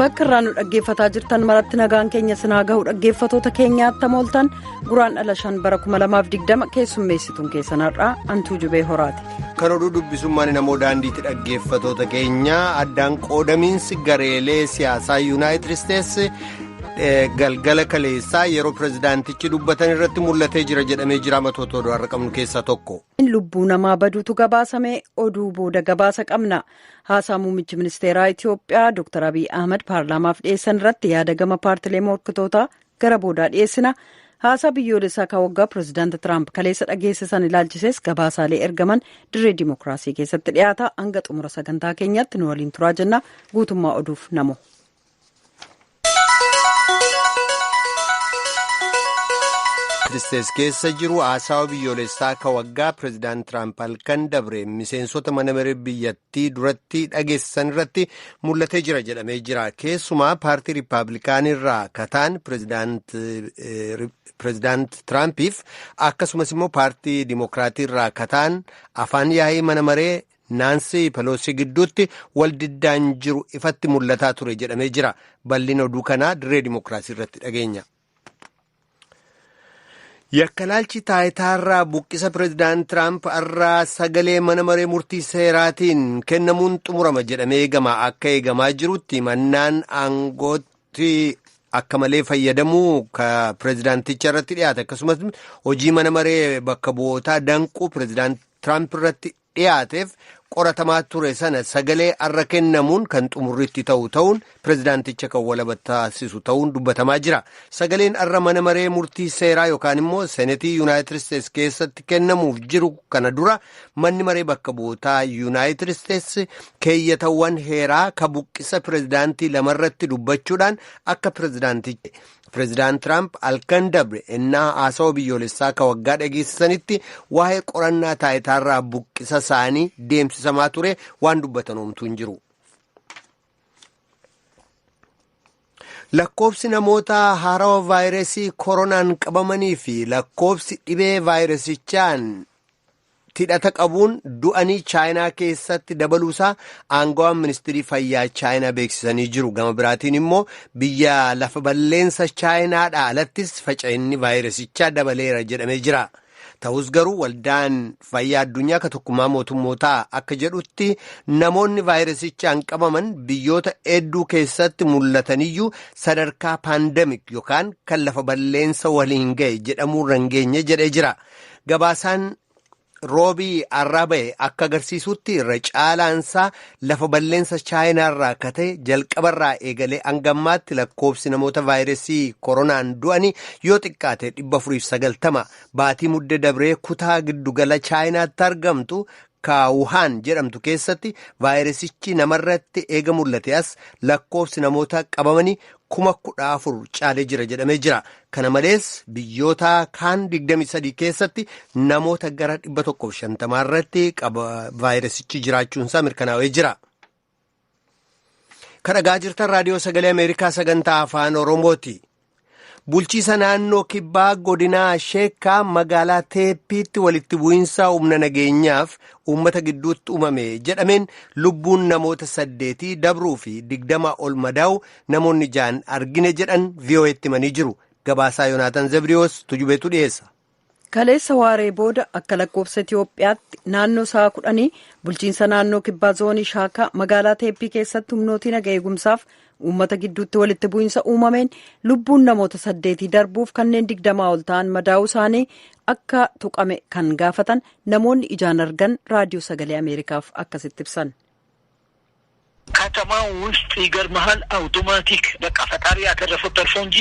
Bakka irraa nu dhaggeeffataa jirtan maratti nagaan keenya sinaa gahu dhaggeeffatoota keenyaatti mooltan Guraandhala 5 bara 2020 keessummeessituun keessan har'aa Antuu Jubee Horaati. Kan oduu dubbisummaan namoo daandiitti dhaggeeffatoota keenyaa addaan qoodamiinsi gareelee siyaasaa Yuunaayitid Isteetsi galgala kaleessaa yeroo pirezidaantichi dubbatan irratti mul'atee jira jedhamee jira. Matoota oduu har'a qabnu keessaa tokko. Lubbuu namaa baduutu gabaasame, oduu booda gabaasa qabna. Haasaa muummichi ministeeraa Itiyoophiyaa Dr. Abiy Ahmad paarlaamaaf dhiyeessan irratti yaada gama paartilee morkitootaa gara boodaa dhiyeessina. Haasaa biyyoolessaa kan waggaa pirezidaanti Tiraamp kaleessa dhageessisan ilaalchises gabaasaalee ergaman dirree dimookiraasii keessatti dhiyaata. Hanga xumura sagantaa keenyaatti nu waliin turaa jenna. Guutummaa oduuf namo. Isteetsi keessa jiru haasawa biyyoolessaa kan waggaa pireezidaant Tiraamp halkan dabre miseensota mana maree biyyattii duratti dhageessisan irratti mul'atee jira jedhamee jira. Keessumaa paartii Riippaabilikaanii irraa kataan pireezidaant Tiraampiif akkasumas immoo paartii Dimookiraatii irraa kataan afaan yaa'ii mana maree Naansii Peloosii gidduutti waldiddaan jiru ifatti mul'ataa ture jedhamee jira. Bal'ina oduu kanaa dirree Dimookiraasii irratti dhageenya. Yakkalaalchi taayitaarraa buqqisa pireezidaant Tiraamp irraa sagalee mana maree murtii seeraatiin kennamuun xumurama jedhamee eegama. Akka eegamaa jirutti mannaan aangootti akka malee fayyadamuu pireezidaanticha irratti dhiyaate, akkasumas hojii mana maree bakka bu'ootaa danquu pireezidaant Tiraamp irratti dhiyaateef qoratamaa ture sana sagalee arra kennamuun kan xumurritti ta'u ta'uun pireezidaanticha kan walaba taasisu ta'uun dubbatamaa jira. Sagaleen arra mana maree murtii seeraa yookaan immoo seenetii Yuunaayitid Isteetsi keessatti kennamuuf jiru kana dura manni maree bakka bu'ootaa Yuunaayitid Isteetsi keeyyatawwan heeraa ka buqqisa pireezidaantii lamarratti dubbachuudhaan akka pireezidaantichi. Pireezidaant Tiraamp halkan dabre ennaa haasawa biyyoolessaa ka waggaa dhageessisanitti waa'ee qorannaa taayitaarraa buqqisa isaanii deemsisamaa ture waan dubbatan homtuu hin jiru. Lakkoobsi namoota haarawa vaayirasii koronaan qabamanii fi lakkoobsi dhibee vaayirasichaan hidhata qabuun du'anii Chaayinaa keessatti dabaluusaa aangawaan ministirii fayyaa Chaayinaa beeksisanii jiru. Gama biraatiin immoo biyya lafa balleensa Chaayinaadhaa alattis faca'inni vaayirasichaa dabaleera jedhamee jira. Ta'us garuu waldaan fayyaa addunyaa ka tokkummaa mootummootaa akka jedhutti namoonni vaayirasichaan qabaman biyyoota hedduu keessatti mul'ataniyyuu sadarkaa paandemik yookaan kan lafa balleensa waliin ga'e jedhamuun rangeenye jedhee jira. Gabaasaan roobii arraa ba'e akka agarsiisutti irra caalaansaa lafa balleensa Chaayinaarraa akka ta'e jalqabarraa eegalee hangammaatti lakkoobsi namoota vaayirasii koronaan du'anii yoo xiqqaate 490 baatii mudde dabree kutaa giddugala Chaayinaatti argamtu Wuhaan jedhamtu keessatti vaayirasichi namarratti eega mul'ate as lakkoobsi namoota qabamanii 14,000 caalee jira jedhamee jira. Kana malees biyyoota kaan 23 keessatti namoota gara 150 irratti vaayirasichi jiraachuunsaa mirkanaa'ee jira. Kan dhagaa jirtan raadiyoo sagalee Ameerikaa sagantaa afaan Oromooti. Bulchiisa naannoo kibbaa godinaa Sheekaa magaalaa Teeppiitti walitti bu'iinsa humna nageenyaaf uummata gidduutti uumame jedhameen lubbuun namoota 8 dabruu fi 20 ol madaa'u namoonni jaan argine jedhan VOA'tti himanii jiru. Gabaasaa Yoonaataan Zebriyoos tujubeetu dhiyeessa. Kaleessa waaree booda akka lakkoofsa Itiyoophiyaatti naannoo sa'a 10 bulchiinsa naannoo kibbaa zoonii Shaakaa magaalaa Teeppii keessatti humnootiin naga eegumsaaf uummata gidduutti walitti bu'iinsa uumameen lubbuun namoota 8 darbuuf kanneen 20 ol ta'an madaa'uu isaanii akka tuqame kan gaafatan namoonni ijaan argan raadiyoo sagalee Ameerikaaf akkasitti ibsan. ከተማው ውስጥ ይገርምሃል፣ አውቶማቲክ በቃ ፈጣሪ ያተረፈው ተርፎ እንጂ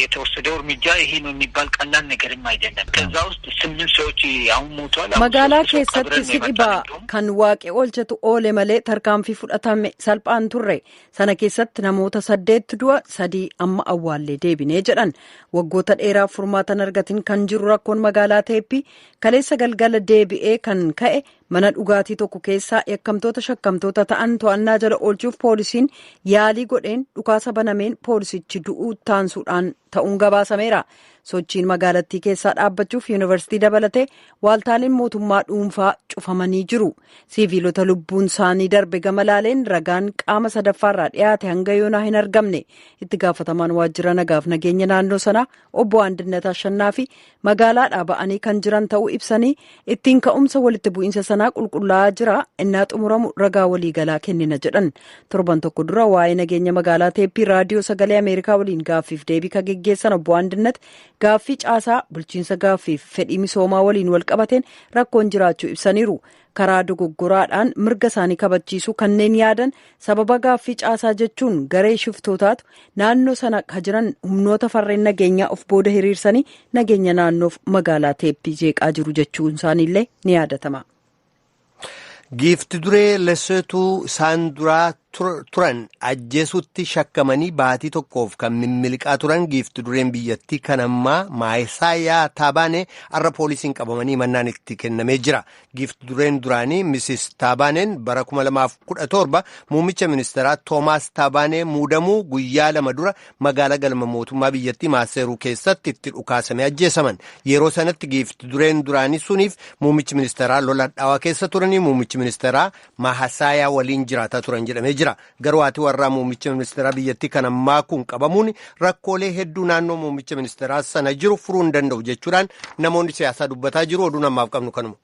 የተወሰደው እርምጃ ይሄ ነው የሚባል ቀላል ነገርም አይደለም። ከዛ ውስጥ 8 ሰዎች አሁን ሞቷል። Magaalaa keessatti si dhibaa kan waaqe oolchetu oole malee tarkaanfii fudhatame salphaan turre sana keessatti namoota 8 du'a, 3 amma awwaallee deebinee jedhan. Waggoota dheeraaf furmaatan argatin kan jiru rakkoon magaalaa Teeppii kaleessa galgala deebi'ee kan ka'e mana dhugaatii tokko keessaa yakkamtoota shakkamtoota ta'an to'annaa jala oolchuuf poolisiin yaalii godheen dhukaasa banameen poolisichi du'uu taansuudhaan ta'uun gabaasameera. Sochiin magaalattii keessaa dhaabbachuuf yuunivarsiitii dabalatee waaltaaleen mootummaa dhuunfaa cufamanii jiru. Siviilota lubbuun isaanii darbe gama laaleen ragaan qaama sadaffaarraa dhiyaate hanga yoonaa hin argamne. Itti gaafatamaan waajjira nagaaf nageenya naannoo sanaa obbo Andinnat Ashannaa fi magaalaadhaa ba'anii kan jiran ta'uu ibsanii ittiin ka'umsa walitti bu'iinsa sanaa qulqullaa'aa jira, innaa xumuramu ragaa waliigalaa kennina jedhan. Torban tokko dura waa'ee nageenya magaalaa Teeppii raadiyoo Sagalee Ameerikaa waliin gaaffiif deebii kan geggeessan obbo Andinnat gaaffii caasaa bulchiinsa gaaffiif fedhii misoomaa waliin walqabateen rakkoon jiraachuu ibsaniiru. Karaa dogoggoraadhaan mirga isaanii kabachiisuu kanneen yaadan sababa gaaffii caasaa jechuun garee shiftootaatu naannoo sana ka jiran humnoota farreen nageenyaa of booda hiriirsanii nageenya naannoof magaalaa Teeppii jeeqaa jiru jechuun isaaniillee ni yaadatama. Giifti duree Leseetuu isaan duraa turan ajjeesutti shakkamanii baatii tokkoof kan mimmiliqaa turan giifti dureen biyyattii kan ammaa Maayisaayaa Taabaanee har'a poolisiin qabamanii mannaan itti kennamee jira. Giifti dureen duraanii Misis Taabaaneen bara 2017 muummicha ministeeraa Toomaas Taabaanee muudamuu guyyaa 2 dura magaalaa galma mootummaa biyyattii Maaseeruu keessatti itti dhukaasamee ajjeesaman. Yeroo sanatti giifti dureen duraanii suniif muummichi ministeeraa lola hadhaawaa keessa turanii muummichi ministeeraa Mahasaayaa waliin jiraataa turan jedhamee jira. Garuu haati warraa muummicha ministeeraa biyyattii kan ammaa kun qabamuun rakkoolee hedduu naannoo muummicha ministeeraa sana jiru furuu hin danda'u jechuudhaan namoonni siyaasaa dubbataa jiru. Oduun ammaaf qabnu kanuma.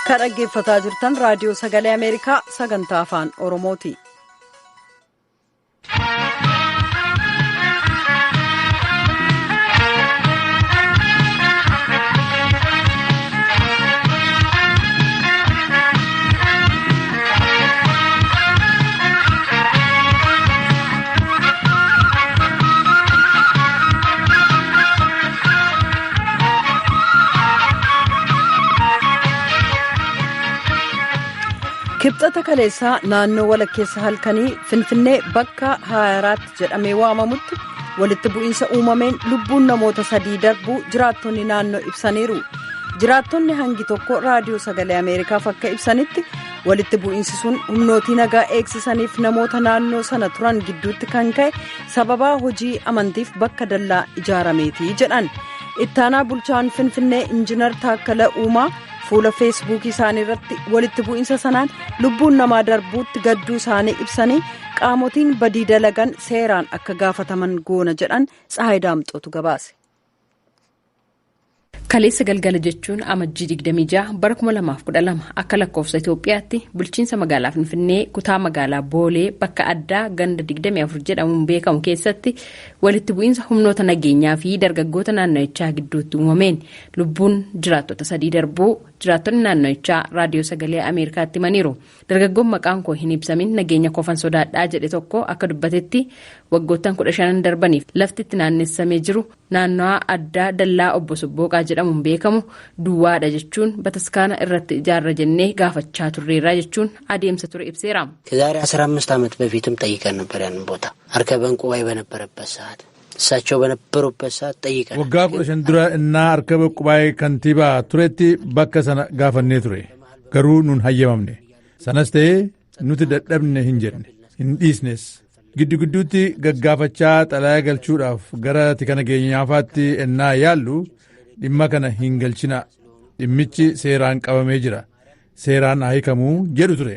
Kan dhaggeeffataa jirtan raadiyoo Sagalee Ameerikaa sagantaa Afaan Oromooti. Kibxata kaleessaa naannoo walakkeessa halkanii Finfinnee bakka Haayiraatti jedhamee waamamutti walitti bu'iinsa uumameen lubbuun namoota 3 darbuu jiraattonni naannoo ibsaniiru. Jiraattonni hangi tokko raadiyoo Sagalee Ameerikaaf akka ibsanitti walitti bu'iinsi sun humnootii nagaa eegsisaniif namoota naannoo sana turan gidduutti kan ka'e sababaa hojii amantiif bakka dallaa ijaarameeti jedhan. Ittaanaa bulchaan Finfinnee Injiinar Taakkala Uumaa fuula feesbuukii isaanii irratti walitti bu'iinsa sanaan lubbuun namaa darbuutti gadduu isaanii ibsanii qaamotiin badii dalagan seeraan akka gaafataman goona jedhan Tsahaay Daamxootu gabaase. Kaleessa galgala jechuun amajjii 26 bara 2012 akka lakkoofsa Itoophiyaatti bulchiinsa magaalaa Finfinnee kutaa magaalaa Boolee bakka addaa ganda 24 jedhamuun beekamu keessatti walitti bu'iinsa humnoota nageenyaa fi dargaggoota naannoichaa gidduutti uumameen lubbuun jiraattota 3 darbuu jiraattonni naannoichaa raadiyoo Sagalee Ameerikaatti himaniiru. Dargaggoon maqaan koo hin ibsamin nageenya kofan sodaadhaa jedhe tokko akka dubbatetti waggoottan 15 darbaniif lafti itti naannessamee jiru naannawaa addaa dallaa obbo Sobbooqaa jedhamuun beekamu duwwaadha jechuun bataskaana irratti ijaarra jennee gaafachaa turreerra jechuun adeemsa ture ibseera. ከዛሬ 15 ዓመት በፊትም ጠይቀን ነበር ያንን ቦታ አርከበ ዕንቁባይ በነበረበት ሰዓት እሳቸው በነበሩበት ሰዓት ጠይቀን waggaa 15 dura innaa Arkaba Qubaayee kantiibaa turetti bakka sana gaafannee ture garuu nun hayyamamne sanas ta'ee nuti dadhabne hin jenne hin dhiisnes giddu gidduutti gaggaafachaa xalayaa galchuudhaaf gara tikana keenyaafaatti ennaa yaallu dhimma kana hin galchina dhimmichi seeraan qabamee jira seeraan haa hiikamuu jedhu ture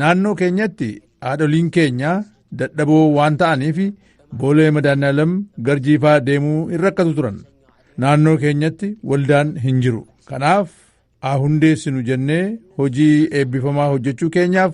naannoo keenyatti haadholiin keenya dadhaboo waan ta'aniif Boolee Madaanaalam garjiifaa deemuu hin rakkatu turan. Naannoo keenyatti waldaan hin jiru. Kanaaf haa hundeessinu jennee hojii eebbifamaa hojjechuu keenyaaf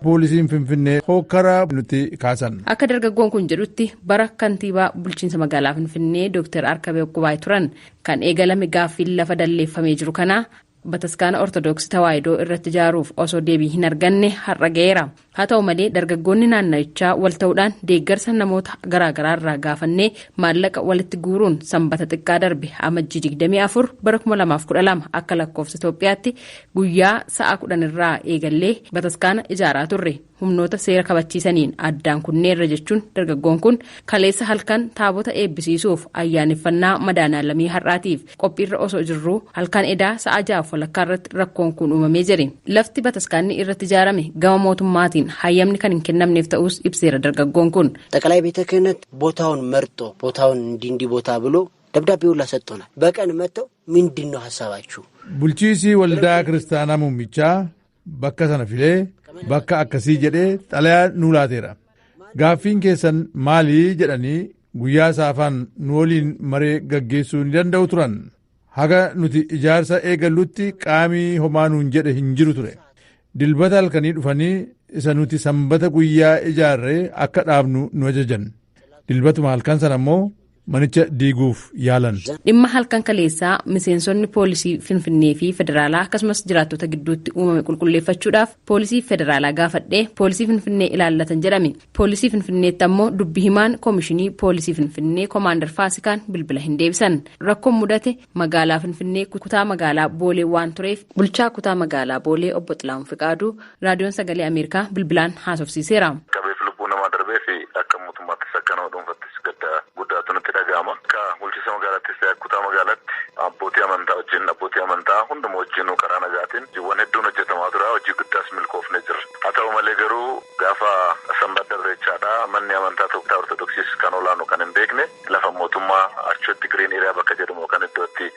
poolisiin Finfinnee hokkara nuti kaasan. Akka dargaggoon kun jedhutti bara kantiibaa bulchiinsa magaalaa Finfinnee Dr. Arkabee Qubaay turan kan eegalame gaaffiin lafa dalleeffamee jiru kana bataskaana Ortodoksii Tawaahidoo irratti ijaaruuf osoo deebii hin arganne har'a ga'eera. Haa ta'u malee dargaggoonni naannichaa wal ta'uudhaan deeggarsa namoota garaagaraa irraa gaafannee maallaqa walitti guuruun sanbata xiqqaa darbe amajjii 24 bara 2012 akka lakkoofsa Itoophiyaatti guyyaa sa'a 10 irraa eegallee bataskaana ijaaraa turre. Humnoota seera kabachiisaniin addaan kunneerra jechuun dargaggoon kun kaleessa halkan taabota eebbisiisuuf ayyaaneffannaa madaanaalamii har'aatiif qophiirra osoo jirruu halkan edaa sa'a 6:30 irratti rakkoon kun uumamee jire. Lafti bataskaanni irratti ijaarame gama mootummaatiin hayyamni kan hin kennamneef ta'us ibseera dargaggoon kun. ጠቅላይ ቤተ ክህነት ቦታውን መርጦ ቦታውን እንዲህ እንዲህ ቦታ ብሎ ደብዳቤ ሁላ ሰጥቶናል። በቀን መጥተው ምንድን ነው ሀሳባችሁ? Bulchiisii waldaa kiristaanaa muummichaa bakka sana filee bakka akkasii jedhee xalayaa nuu laateera. Gaaffiin keessan maalii jedhanii guyyaa saafaan nu waliin maree gaggeessuu ni danda'u turan. Haga nuti ijaarsa eegallutti qaamii homaa nuun jedhe hin jiru ture. Dilbata halkanii dhufanii isa nuti sanbata guyyaa ijaarree akka dhaabnu nu ajajan. Dilbatuma halkan sana immoo manicha diiguuf yaalan. Dhimma halkan kaleessaa miseensonni poolisii Finfinnee fi Federaalaa akkasumas jiraattota gidduutti uumame qulqulleeffachuudhaaf poolisii Federaalaa gaafadhee poolisii Finfinnee ilaallatan jedhame. Poolisii Finfinneetti ammoo dubbi himaan koomishinii poolisii Finfinnee Koomaandar Faasikaan bilbila hin deebisan. Rakkoon mudate magaalaa Finfinnee kutaa magaalaa Boolee waan tureef bulchaa kutaa magaalaa Boolee obbo Xilaahun Fiqaaduu raadiyoon sagalee Ameerikaa bilbilaan haasofsiiseera. Akka mootummaattis akka nama dhuunfattis gadda guddaatu nutti dhaga'ama. Akka bulchiinsa magaalaattis kutaa magaalaatti abbootii amantaa wajjin abbootii amantaa hunduma wajjin karaa nagaatiin hojiiwwan hedduun hojjetamaa tura. Hojii guddaas milkoofnee jirra. Haa ta'u malee garuu gaafa sanbata darbeechaadha manni amantaa tokko Ortodoksiis kan olaanu kan hin beekne lafa mootummaa achitti giriin hiriyaa bakka jedhamu kan iddootti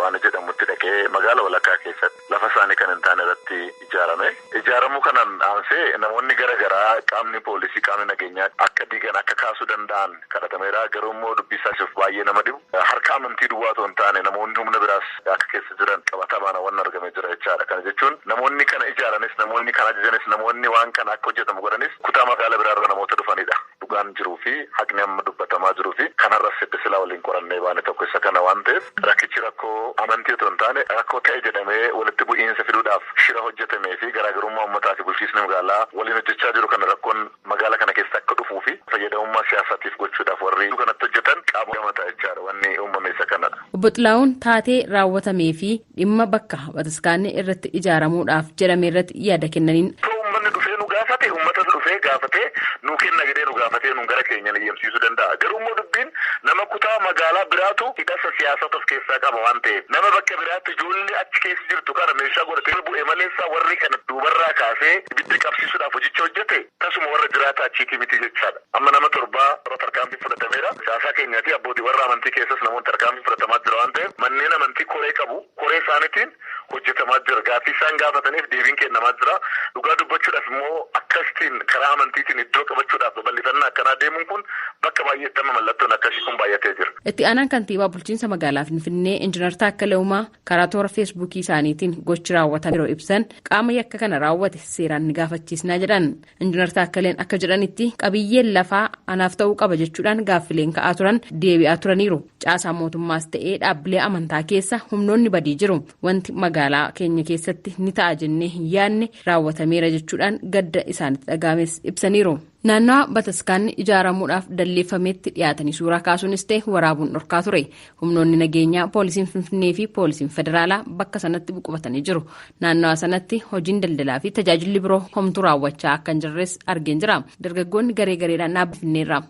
waan jedhamutti dhaqee magaala walakkaa keessatti lafa isaanii kan hin taane irratti ijaarame. Ijaaramuu kanaan aansee namoonni garaagaraa qaamni poolisii qaamni nageenyaa akka diigan akka kaasuu danda'an kadhatameera. Garuu immoo dubbisaasuuf baay'ee nama dhibu. Harka amantii duwwaa otoo hin taane namoonni humna biraas akka keessa jiran qabatamaan waan argamee jira jechaadha. Kana jechuun namoonni kana ijaaranis namoonni kana ajajanis namoonni waan kana akka hojjetamu godhanis kutaa magaala biraarra namoota dhufanidha. Dhugaan jiruu fi haqni amma dubbatamaa jiruu fi kanarras sedda silaa waliin qorannee baane tokko isa kana waan ta'eef rakkichi rakkoo amantii otoo hin taane rakkoo ta'e jedhamee walitti bu'iinsa fiduudhaaf shira hojjetamee fi garaagarummaa uummataa fi bulchiinsi magaalaa waliin hojjechaa jiru kana rakkoon magaala kana keessa akka dhufuu fi fayyadamummaa siyaasaatiif gochuudhaaf warri kanatti hojjetan qaama gamataa jechaadha wanni uumame isa kanadha. Obbo Xilaahun taatee raawwatamee fi dhimma bakka bataskaanni irratti ijaaramuudhaaf jedhame irratti yaada kennaniin. Uummanni dhufee nu gaafate uummata dhufee gaafatee nu kenna jedhee nu gaafatee nu gara keenyan eeyyamsiisuu danda'a. Garuu immoo dubbiin nama kutaa magaalaa biraatu hidhasa siyaasaa of keessaa qaba waan ta'eef nama bakka biraatti ijoollee achi keessa jirtu kana meeshaa godhatee bu'ee maleessaa warri kana duubarraa kaasee ibidda qabsiisuudhaaf hojicha hojjete tasuma warra jiraata achiitii miti jechaadha. Amma nama torbaa warra tarkaanfii fudhatameera. Siyaasaa keenyaa fi abbootii warra amantii keessas namoonni tarkaanfii fudhatamaa jira waan ta'eef manneen amantii koree qabu koree isaaniitiin hojjetamaa jira. Gaaffii isaan gaafataniif deebiin kennamaa jira. Dhugaa dubbachuudhaaf immoo akkasitiin karaa amantiitiin iddoo qabachuudhaaf babal'ifannaa akkanaa deemuun kun bakka baay'eetti amma mallattoon akkasii kun baay'atee jira. Itti aanaan kantiibaa bulchiinsa magaalaa Finfinnee Injiinar Taakkalee Uumaa karaa toora Feesbuukii isaaniitiin gochi raawwatame yeroo ibsan qaama yakka kana raawwate seeraan ni gaafachiisnaa jedhan. Injiinar Taakkaleen akka jedhanitti qabiyyeen lafaa anaaf ta'uu qaba jechuudhaan gaaffileen ka'aa turan deebi'aa turaniiru. Caasaa mootummaas ta'ee dhaabbilee amantaa keessa humnoonni badii jiru. Wanti magaalaa keenya keessatti ni ta'a jennee hin yaadne raawwatameera jechuudhaan gadda isaanitti dhaga'ames ibsaniiru. Naannawa bataskaanni ijaaramuudhaaf dalleeffametti dhiyaatanii suuraa kaasuunis ta'e waraabuun dhorkaa ture. Humnoonni nageenyaa poolisiin Finfinnee fi poolisiin federaalaa bakka sanatti buqubatanii jiru. Naannawa sanatti hojiin daldalaa fi tajaajilli biroo homtuu raawwachaa akka hin jirres argeen jira. Dargaggoonni garee gareedhaan dhaabbata Finfinneerra.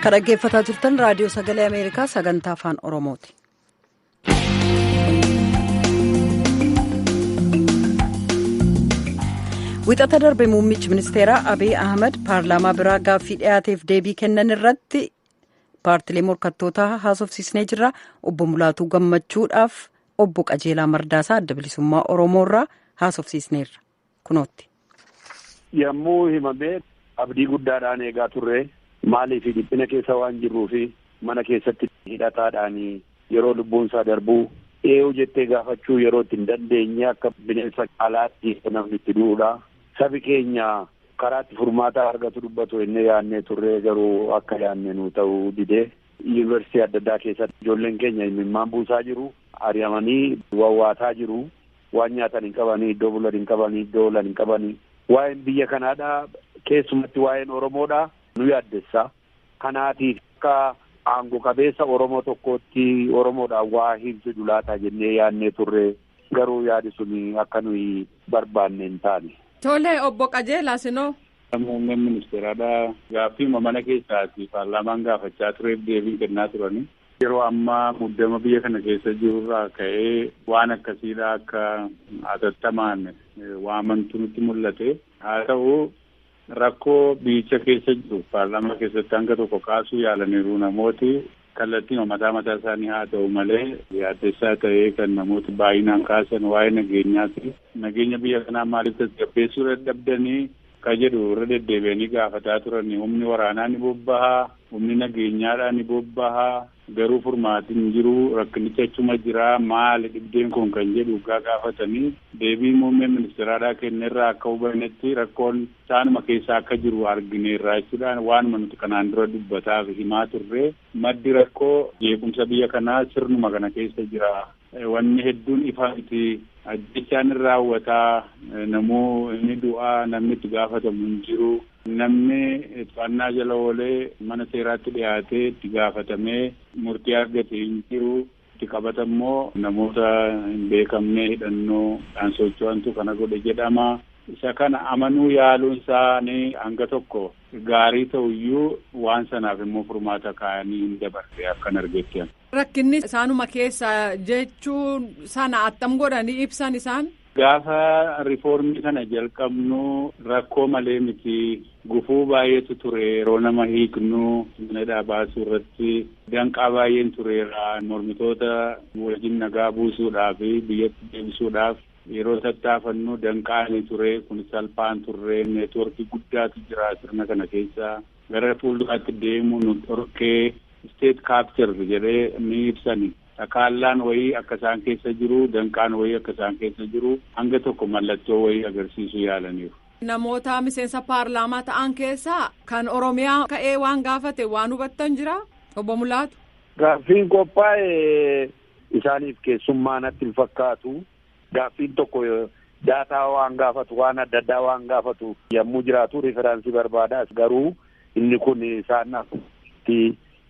Kan dhaggeeffataa jirtan raadiyoo sagalee Ameerikaa sagantaa afaan Oromooti. Wixata darbe muummichi ministeeraa Abiy Ahmed paarlaamaa biraa gaaffii dhiyaateef deebii kennan irratti paartilee morkattootaa haasofsiisnee jirra. Obbo Mulaatuu Gammachuudhaaf obbo Qajeelaa Mardaasaa adda bilisummaa Oromoo irraa haasofsiisneerra. Kunootti. Yommuu himamee abdii guddaadhaan eegaa turre maaliif dhiphina keessa waan jirruu fi mana keessatti hidhataadhaan yeroo lubbuun isaa darbuu eeyyuu jettee gaafachuu yeroo itti hin dandeenye akka bineensa alaatti namni itti du'uudha. Sabi keenya karaatti furmaata argatu dubbatu inni yaadnee turre garuu akka yaadne nu ta'uu didee Yuunivarsiitii adda addaa keessatti ijoolleen keenya imimmaan buusaa jiru. Ari'amanii wawwaataa jiru. Waan nyaatan hin qabanii, iddoo bulan hin qabanii, iddoo oolan hin qabanii. Waa'een biyya kanaadha. Keessumatti waa'een Oromoodha. Nu yaaddessa. Kanaatiif akka aangoo qabeessa Oromoo tokkootti Oromoodhaan waa hin fidu laata jennee yaadnee turre, garuu yaadi suni akka nuyi barbaanne hin taane. Tole, obbo Qajeelaa, sinoo. Muummeen ministeeraadha. Gaaffii mana keessaati paarlaamaan gaafachaa tureef deebii kennaa turani. Yeroo ammaa muddama biyya kana keessa jirurraa ka'ee waan akkasiidha akka hatattamaan waamantu nutti mul'ate. Haa ta'u, rakkoo biyyicha keessa jiru paarlaamaa keessatti hanga tokko kaasuu yaalaniiru namooti. Kallattiin mataa mataa isaanii haa ta'u malee, yaaddessaa ta'ee kan namooti baay'inaan kaasan waa'ee nageenyaati. Nageenya biyya kanaa maaliif tasgabbeessuu dadhabdanii ka jedhu irra deddeebi'anii gaafataa turan. Humni waraanaa ni bobbahaa, humni nageenyaadhaa ni bobbahaa, garuu furmaatiin jiru, rakkinichi achuma jira, maali dhibdeen kun kan jedhu gaafatanii deebii muummeen ministeeraadhaa kennerraa akka hubannetti rakkoon isaanuma keessa akka jiru argineerra jechuudhaan, waanuma nuti kanaan dura dubbataa fi himaa turre, maddi rakkoo jeequmsa biyya kanaa sirnuma kana keessa jira. Wanni hedduun ifa miti. Ajjechaan hin raawwataa, namuu inni du'aa, namni itti gaafatamu hin jiru. Namni to'annaa jala oolee mana seeraatti dhiyaatee itti gaafatamee murtii argate hin jiru. Itti qabata immoo namoota hin beekamne hidhannoodhaan socho'antu kana godhe jedhama. Isa kana amanuu yaaluun isaanii hanga tokko gaarii ta'uyyuu, waan sanaaf immoo furmaata kaa'anii hin dabarre akkan argetti. Rakkinni isaanuma keessa jechuun sana attam godhanii ibsan isaan? Gaafa riifoormii kana jalqabnu rakkoo malee miti, gufuu baay'eetu ture. Yeroo nama hiiknu mana baasuu irratti danqaa baay'een tureera. Mormitoota wajjin nagaa buusuudhaaf, biyyatti deebisuudhaaf yeroo tattaafannu danqaanii ture. Kun salphaan turre. Neetworkii guddaatu jira sirna kana keessa, gara fuulduraatti deemu nu dhorkee, state capture jedhee ni ibsani. Takaallaan wayii akka isaan keessa jiru, danqaan wayii akka isaan keessa jiru hanga tokko mallattoo wayii agarsiisuu yaalaniiru. Namoota miseensa paarlaamaa ta'an keessaa kan Oromiyaa ka'ee waan gaafate waan hubattan jira, obbo Mulaatu? Gaaffiin qophaa'e isaaniif keessummaa natti hin fakkaatu. Gaaffiin tokko daataa waan gaafatu, waan adda addaa waan gaafatu yommuu jiraatu reference barbaada. Garuu inni kun isaan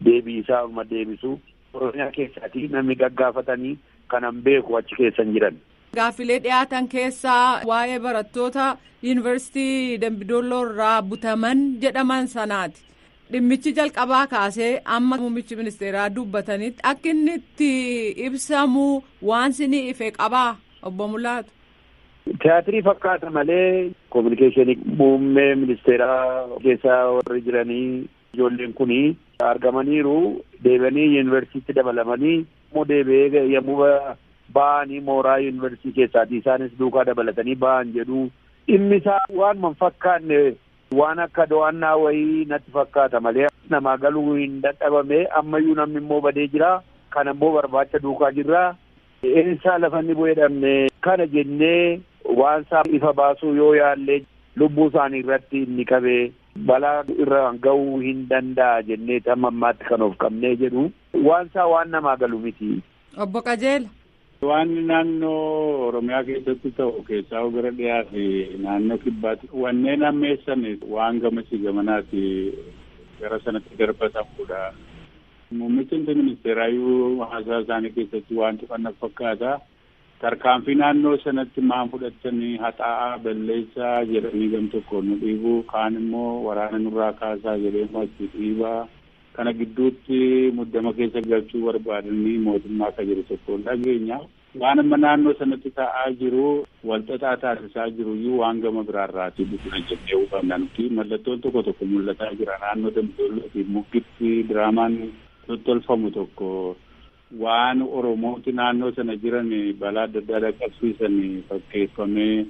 deebii isaa uma deebisu. Oromiyaa keessatti namni gaggaafatanii kanan beeku achi keessan jiran. Gaaffilee dhiyaatan keessaa waa'ee barattoota yuunivarsiitii Dambidolloo irraa butaman jedhaman sanaati. Dhimmichi jalqabaa kaasee amma muummichi ministeeraa dubbatanitti akka inni itti ibsamu waan sinii ife qabaa, obbo Mulaatu? Tiyaatirii fakkaata malee communication muummee ministeeraa keessa warri jiranii ijoolleen kun argamaniiru, deebi'anii yuunivarsiitii dabalamanii immoo deebi'ee yommuu ba'anii mooraa yuunivarsiitii keessaati isaanis duukaa dabalatanii ba'an jedhu. Dhimmi isaa waan man fakkaanne, waan akka do'annaa wayii natti fakkaata malee namaa galuu hin dadhabame. Ammayyuu namni immoo badee jira, kana immoo barbaacha duukaa jirra. Eessaa lafa inni bu'ee dhabne. Kana jennee waan isaa ifa baasuu yoo yaallee lubbuu isaanii irratti inni qabee balaa irra ga'uu hin danda'a jennee hamma ammaatti kan of qabnee jedhu, waan isaa waan namaa galu miti. Obbo Qajeela. Waan naannoo Oromiyaa keessatti ta'u keessaa gara dhiyaa fi naannoo kibbaatti wanneen ammeessan waan gamasii gamanaati gara sanatti darbatamudha. Muummichi ministeeraayyuu haasaa isaanii keessatti waan tuqan fakkaata. Tarkaanfii naannoo sanatti maan fudhatanii, haxaa'aa balleessaa jedhanii gam tokkoon nu dhiibuu, kaan immoo waraana nurraa kaasaa jedhee achi dhiibaa. Kana gidduutti muddama keessa galchuu barbaadanii mootummaa akka jiru tokkoon dhageenya. Waan amma naannoo sanatti ta'aa jiru walxaxaa taasisaa jiru iyyuu waan gama biraarraatii dhufna jennee hubanna nuti. Mallattoon tokko tokko mul'ataa jira. Naannoo Dambidolloo fi Muggitti diraamaan tottolfamu tokko waan Oromooti naannoo sana jiran balaa adda addaa dhaqqabsiisan fakkeeffamee,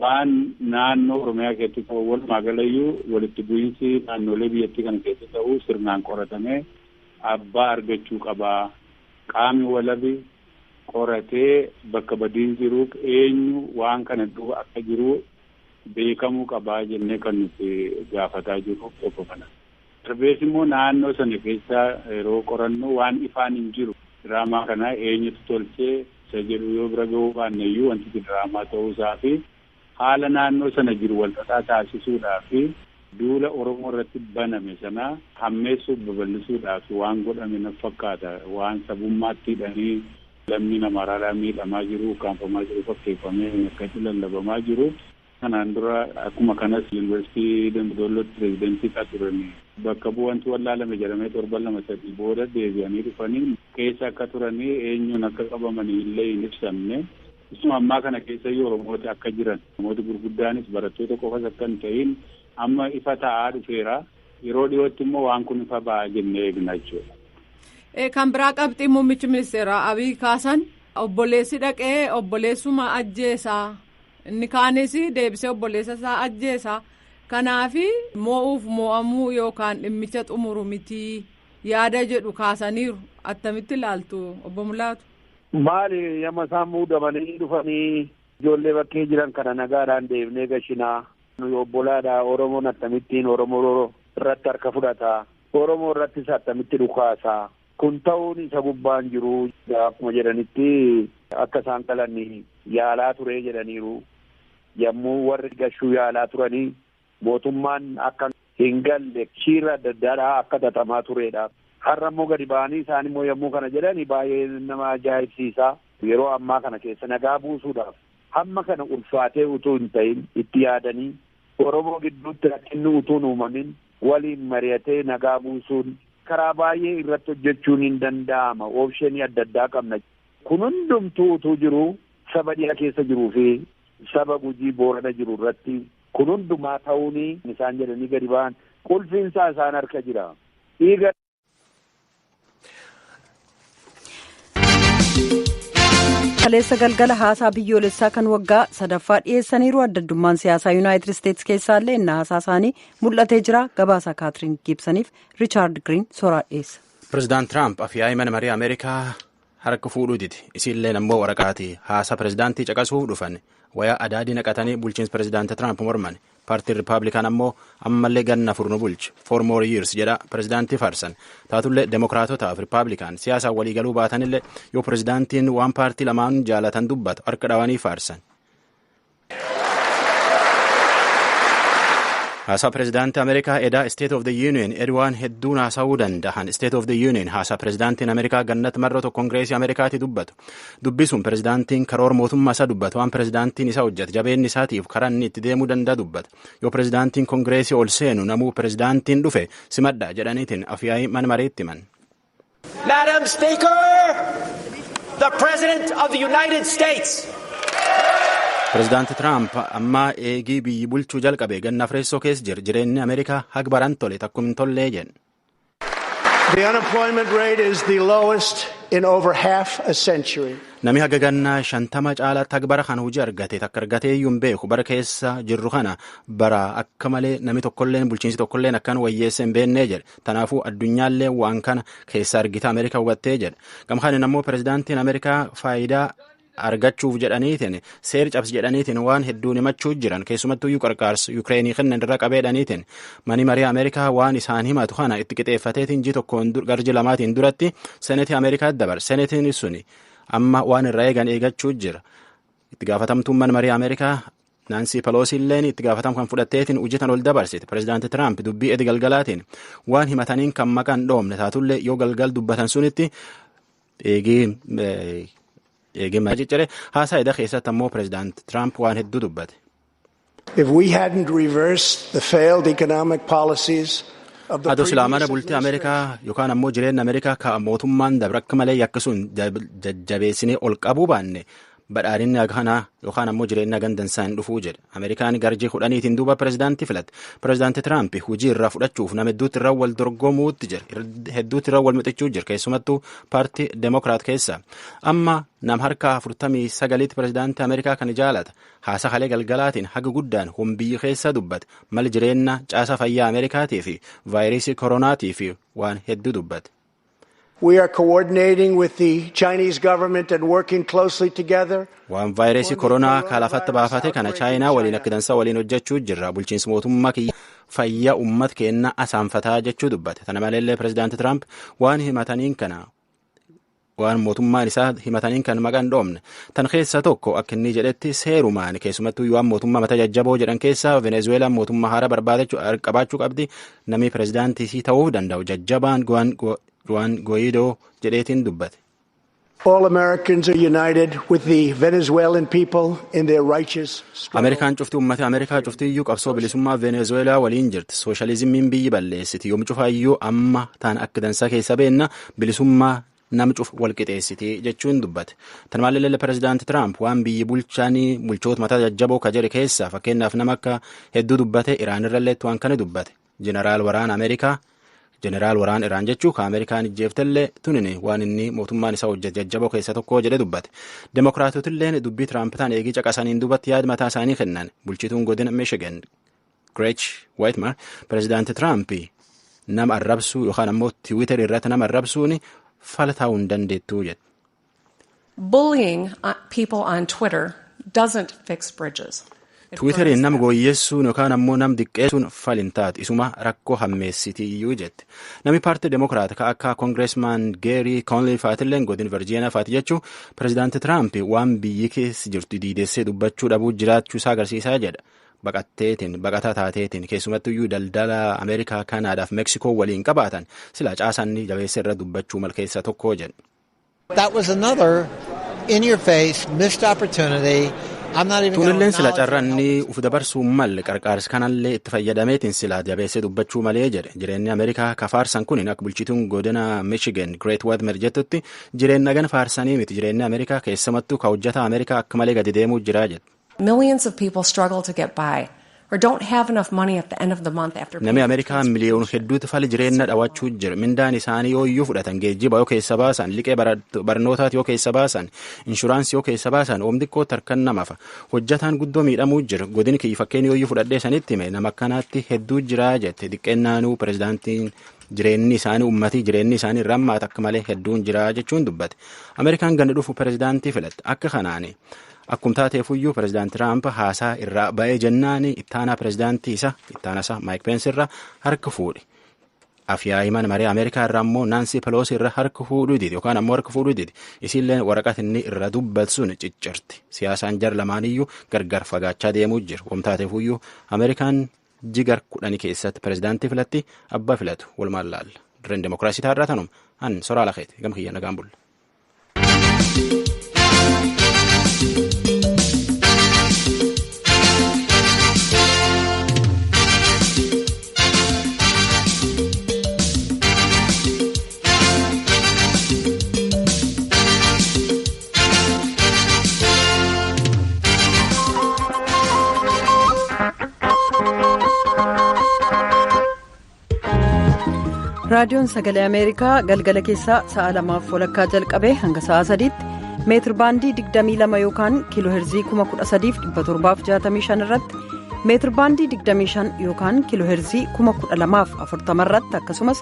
waan naannoo Oromiyaa keessatti ta'u, walumaa galayyuu walitti bu'iinsi naannolee biyyattii kana keessa ta'u sirnaan qoratamee abbaa argachuu qabaa. Qaamni walabi qoratee bakka badiin jiru, eenyu waan kana duuba akka jiru beekamuu qabaa jennee kan nuti gaafataa jirru tokko kana. Darbees immoo naannoo sana keessa yeroo qorannu waan ifaan hin jiru. Diraamaa kana eenyutu tolchee isa jedhu yoo bira ga'uu baanne iyyuu wanti diraamaa ta'uusaa fi haala naannoo sana jiru walxaxaa taasisuudhaa fi duula Oromoo irratti baname sana hammeessuuf babal'isuudhaaf waan godhame na fakkaata. Waan sabummaatti hidhanii lammiin Amaaraadhaa miidhamaa jiru, ukkaanfamaa jiru, fakkeeffamee akkatti lallabamaa jiru. Kanaan dura akkuma kanas yuunivarsiitii Dambidollootti pireezidantii turanii bakka bu'antu wallaalame jedhamee torban 2 3 booda deebi'anii dhufanii keessa akka turanii eenyuun akka qabamanii illee hin ibsamne. Isuma ammaa kana keessa iyyuu Oromooti akka jiran namooti gurguddaanis barattoota qofas akka hin ta'in amma ifa ta'aa dhufeera. Yeroo dhiyootti immoo waan kun ifa ba'aa jennee eegna jechuudha. Kan biraa qabxii muummichi ministeeraa Abiy kaasan obboleessi dhaqee obboleessuma ajjeesaa inni kaanis deebisee obboleessa isaa ajjeesaa kanaafi moo'uuf moo'amuu yookaan dhimmicha xumuru mitii yaada jedhu kaasaniiru attamitti ilaaltu obbo Mulaatu. Maali yamma isaan muudamanii dhufanii ijoollee bakkee jiran kana nagaadhaan deebinee gashinaa. Nuyi obbolaadha. Oromoon akkamittiin Oromoo irratti harka fudhata. Oromoo irrattis akkamitti dhukaasa. Kun ta'uun isa gubbaan jiru. Akkuma jedhanitti akka isaan qalan yaalaa ture jedhaniiru. Yommuu warri gashuu yaalaa turanii mootummaan akka hin galle shiirra adda addaadhaa akka xaxamaa turedha. Har'a immoo gadi ba'anii isaan immoo yommuu kana jedhani baay'ee nama ajaa'ibsiisa. Yeroo ammaa kana keessa nagaa buusuudhaaf hamma kana ulfaatee utuu hin ta'in itti yaadanii Oromoo gidduutti rakkinni utuu hin uumamin waliin mari'atee nagaa buusuun karaa baay'ee irratti hojjechuun hin danda'ama. Oopshinii adda addaa qabna. Kun hundumtuu utuu jiru saba dhiyaa keessa jiruu fi saba Gujii Boorana jiru irratti kun hundumaa ta'uun isaan jedhanii gadi ba'an qulfiinsaa isaan harka jira. Dhiiga. Kaleessa galgala haasaa biyyoolessaa kan waggaa sadaffaa dhiyeessaniiru. Adda addummaan siyaasaa Yuunaayitid Isteetsi keessaallee inni haasaa isaanii mul'atee jira. Gabaasaa Kaatiriin Giibsaniif Riichaard Giriin soraa dhiyeessa. Pireezidaant Tiraamp afyaa'ii mana marii Ameerikaa harka fuudhuutiti. Isiilleen ammoo waraqaati haasaa pireezidaantii caqasuuf dhufan wayaa adaadii naqatanii bulchiinsa pireezidaantii Tiraamp morman. Paartiin Rippaabilikaan ammoo ammallee ganna 4 nu bulchi 4 more years jedha pireezidaantii faarsan. Taatullee Demokiraatotaaf Rippaabilikaan siyaasaan waliigaluu baatanillee yoo pireezidaantiin waan paartii lamaan jaalatan dubbatu harka dhawanii faarsan. Haasaa pireezidaantii Ameerikaa edaa State of the Union edwaan hedduun haasa'uu danda'an. State of the Union haasaa pireezidaantiin Ameerikaa gannatti marroo Kongireesii Ameerikaatti dubbatu. Dubbisuun pireezidaantiin karoora mootummaa isaa dubbatu, waan pireezidaantiin isaa hojjete, jabeenni isaatiif karaa inni itti deemuu danda'a dubbata. Yoo pireezidaantiin Kongireesii ol seenu namuu pireezidaantiin dhufe simadha jedhaniitiin afyaa'ii mana mareetti himan. Madam Speaker, the President of the United States. Pireezidaanti Tiraamp ammaa eegii biyyi bulchuu jalqabe ganna afreessoo keessa jira. Jireenyi Ameerikaa haga baran tole takkum hin tollee jedhe. The unemployment rate is the lowest in over half a century. Namni haga gannaa 50 caalaatti haga bara kana hojii argate takka argatee iyyuu hin beeku. Bara keessa jirru kana bara akka malee namni tokkolleen bulchiinsi tokkolleen akkaan wayyeessa hin beennee jedhe. Tanaafuu addunyaallee waan kana keessa argita Ameerikaa hubattee jedhe. Gamkaanin ammoo pireezidaantiin Ameerikaa faayidaa argachuuf jedhaniitiin seer cabsi jedhaniitiin waan hedduun himachuu jiran, keessumattuu iyyuu qarqaarsa Yukireenii kennan irra qabeedhaniitiin mani marii Ameerikaa waan isaan himatu kana itti qixeeffateetiin ji tokkoon garji lamaatiin duratti senetii Ameerikaatti dabar. Senetiin suni amma waan irraa eegan eegachuu jira. Itti gaafatamtuun mana marii Ameerikaa Naansii Peloosi illeen itti gaafatamu kan fudhatteetiin hojjetan ol dabarsite. Pireezidaanti Tiraamp dubbii edi galgalaatiin waan himataniin kan maqaan dhoomne taatullee yoo galgal dubbatan sunitti eegii eegee ciccire. Haasaa eda keessatti ammoo pireezidaanti Tiraamp waan hedduu dubbate. If we hadn't reversed the failed economic policies of the Adoo silaa mana previous bultii Ameerikaa yookaan ammoo jireenya Ameerikaa ka mootummaan dabre akka malee yakkasuun jajjabeessinee ol qabuu baanne badhaadhinni kanaa yookaan ammoo jireenya gandansaan hin dhufuu jedhe. Ameerikaan garjii 10tiin duuba pireezidaantii filatte. Pireezidaanti Tiraamp hojii irraa fudhachuuf nama hedduutti irra wal dorgomuutti jira. Hedduutti irra wal mixachuu jira. Keessumattuu paartii Demokiraat keessa. Amma nam harka 49tti pireezidaantii Ameerikaa kan jaalata. Haasa kalee galgalaatiin haga guddaan hombiyyi keessa dubbate. Mal jireenya caasa fayyaa Ameerikaatii fi vaayirasii koronaatii fi waan hedduu dubbate. We are coordinating with the Chinese government and working closely together. Waan vaayirasii koronaa kaalafatti baafate kana Chaayinaa waliin akka dansaa waliin hojjechuu jirra. Bulchiinsi mootummaa kiyya fayyaa uummata keenna asaanfataa jechuu dubbate. Tana maleellee pirezidaanti Tiraamp waan himataniin kana waan mootummaan isaa himataniin kan maqaan dhoomne tan keessa tokko akka inni jedhetti seerumaan keessumattuu waan mootummaa mata jajjaboo jedhan keessaa Venezuelaan mootummaa haaraa barbaadachuu qabaachuu qabdi, namni pirezidaantii ta'uu danda'u jajjabaan Juan Guaidó jedheetiin dubbate. All Americans are united with the Venezuelan people in their righteous struggle. Ameerikaan cufti, uummata Ameerikaa cufti iyyuu qabsoo bilisummaa Venezuelaa waliin jirti. Sooshaalizimiin biyyi balleessiti. Yoom cufaayyuu amma taan akka dansaa keessa beenna, bilisummaa nama cuf walqixeessiti jechuun dubbate. Tan maalillee pirezidaanti Tiraamp waan biyyi bulchanii bulchoota mataa jajjaboo ka jedhe keessaa fakkeenyaaf nama akka hedduu dubbate. Iraan irrallee waan kana dubbate. Jeneraal waraana Ameerikaa, jeneraal waraan Iraan jechuu ka Ameerikaan ijjeeftellee tunini waan inni mootummaan isaa hojjete jajjaboo keessa tokko jedhe dubbate. Demokiraatotilleen dubbii Tiraamp tan eegii caqasaniin duubatti yaada mataa isaanii kennan. Bulchituun godina Michigan Gretchen Whitmer pirezidaanti Tiraamp nama arrabsuu yookaan ammoo Tiwiitar irratti nama arrabsuun fala ta'uu hin dandeettuu jedhe. Bullying people on Twitter doesn't fix bridges. Tiwiiteriin nama gooyyeessuun yookaan ammoo nam diqqeessuun fal hin taatu, isuma rakkoo hammeessitii iyyuu jette. Namni paartii Demokiraat ka akka Congressman Geerii Koonlii faatilleen godin Virjiiniyaa faati jechuu pirezidaanti Tiraamp waan biyyi keessa jirtu diidessee dubbachuu dhabuu jiraachuu isaa agarsiisaa jedha. Baqatteetiin baqataa taateetiin keessumattuu iyyuu daldala Ameerikaa Kanaadaaf Meksikoo waliin qabaatan sila caasanni jabeessa irra dubbachuu malkeessa tokko jedhe. That was another in your face missed opportunity. Tunilleen sila carranni uf dabarsuu malle, qarqaarsi kanallee itti fayyadameetiin sila jabeessee dubbachuu malee jedhe. Jireenyi Ameerikaa ka faarsan kun akka bulchituun godina Michigan Gretchen Whitmer jettutti jireenya gan faarsanii miti, jireenyi Ameerikaa keessumattuu ka hojjata Ameerikaa akka malee gadi deemuu jira jedhe. Millions of people struggle to get by or don't have enough money at the end of the month after Namni Ameerikaa miliyoona hedduutu fali jireenya dhawachuu jira. Mindaan isaanii yoo iyyuu fudhatan, geejjiba yoo keessa baasan, liqee barnootaati yoo keessa baasan, inshuraansii yoo keessa baasan, oom xiqqoo tarkan namafa. Hojjataan guddoo miidhamuu jira. Godin kiyya fakkeenya yoo iyyuu fudhadhee sanitti hime, nama akkanaatti hedduu jira jette. Xiqqeennaanuu pirezidaantiin jireenyi isaanii uummatii jireenyi isaanii rammaata akka malee hedduun jira jechuun dubbate. Ameerikaan ganna dhufu pirezidaantii filatte. Akka kanaani akkum taateefuyyuu pirezidaanti Tiraamp haasaa irraa ba'ee jennaan ittaanaa pirezidaantii isa ittaana isaa Maayik Peensi irraa harka fuudhe. Afyaa'ii mana maree Ameerikaa irraa immoo Naansi Peloosi irra harka fuudhuu didi yookaan ammoo harka fuudhuu didi. Isiillee waraqaa inni irra dubbatu sun ciccirti. Siyaasaan jar lamaaniyyuu gargar fagaachaa deemuu jiru. Wamtaateefuyyuu Ameerikaan jigar 10 keessatti pirezidaantii filatti, abbaa filatu walumaan laalla. Dirreen demokiraasii taarraa tanuma, an soraa lakeeti, gama kiyya nagaan bulla. Raadiyoon Sagalee Ameerikaa galgala keessaa sa'a 2:30 jalqabee hanga sa'a 3tti meetir baandii 22 yookaan kiiloo heerzii 13,765 irratti, meetir baandii 25 yookaan kiiloo heerzii 12,040 irratti, akkasumas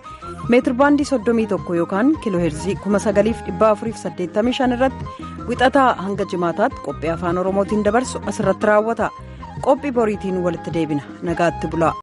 meetir baandii 31 yookaan kiiloo heerzii 9,485 irratti wixataa hanga jimaataatti qophii Afaan Oromootiin dabarsu asirratti raawwata. Qophii boriitiin walitti deebina, nagaatti bulaa.